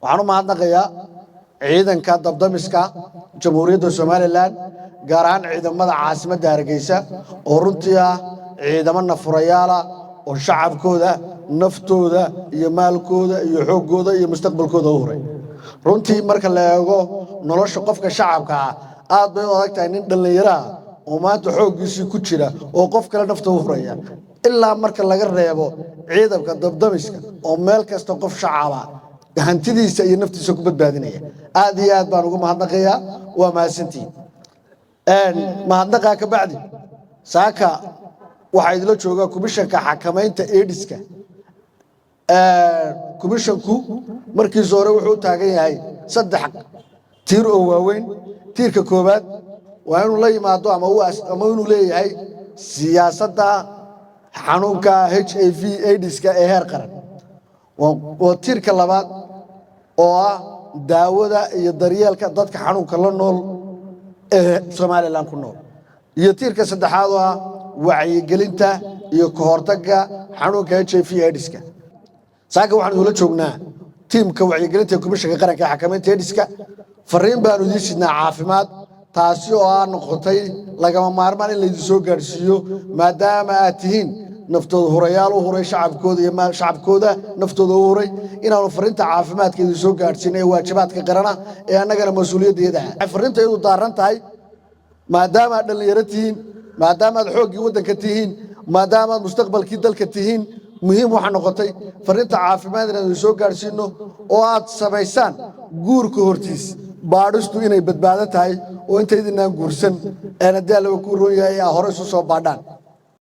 Waxaan u mahadnaqayaa ciidanka dabdamiska Jamhuuriyadda Somaliland, gaar ahaan ciidamada caasimadda Hargeysa, oo runtii ah ciidamo nafurayaala oo shacabkooda naftooda iyo maalkooda iyo xooggooda iyo mustaqbalkooda u huray. Runtii marka la eego nolosha qofka shacabka ah, aad bay u adag tahay nin dhallinyaraha oo maanta xooggiisii ku jira oo qof kale nafta u huraya, ilaa marka laga reebo ciidanka dabdamiska oo meel kasta qof shacaba hantidiisa iyo naftiisa ku badbaadinaya. Aad iyo aad baan ugu mahadnaqayaa, waa mahadsantihiin. Mahadnaqaa ka bacdi, saaka waxaa idila jooga Komishanka Xakamaynta Aids-ka. Komishanku markiisa hore wuxuu u taagan yahay saddex tiir oo waaweyn. Tiirka koowaad waa inuu la yimaado ama inuu leeyahay siyaasadda xanuunka HIV AIDS-ka ee heer qaran. Waa tiirka labaad oo ah daawada iyo daryeelka dadka xanuunka la nool ee Somaliland ku nool, iyo tiirka saddexaad oo ah wacyigelinta iyo ka hortagga xanuunka HIV AIDS-ka. Saaka waxaan idula joognaa tiimka wacyigelinta ee Komishanka Qaranka ee Xakamaynta AIDS-ka. Fariin baanu idiin sidnaa caafimaad, taasi oo ah noqotay lagama maarmaan in laydin soo gaadhsiiyo, maadaama aad tihiin naftooda hurayaal u huray shacabkooda iyo shacabkooda naftooda u huray, inaanu fariinta caafimaadka idin soo gaadhsiino ee waajibaadka qarana ee annagana mas-uuliyaddeeda ah. Fariinta iyadu daaran tahay, maadaama aad dhallinyaro tihiin, maadaama aad xooggii waddanka tihiin, maadaama aad mustaqbalkii dalka tihiin, muhiim waxaa noqotay fariinta caafimaad inaanu soo gaadhsiino oo aad samaysaan guurka hortiis baadhistu inay badbaado tahay, oo intaydinaan guursan een haddii Allaba ku roon yahay aa hore isu soo baadhaan.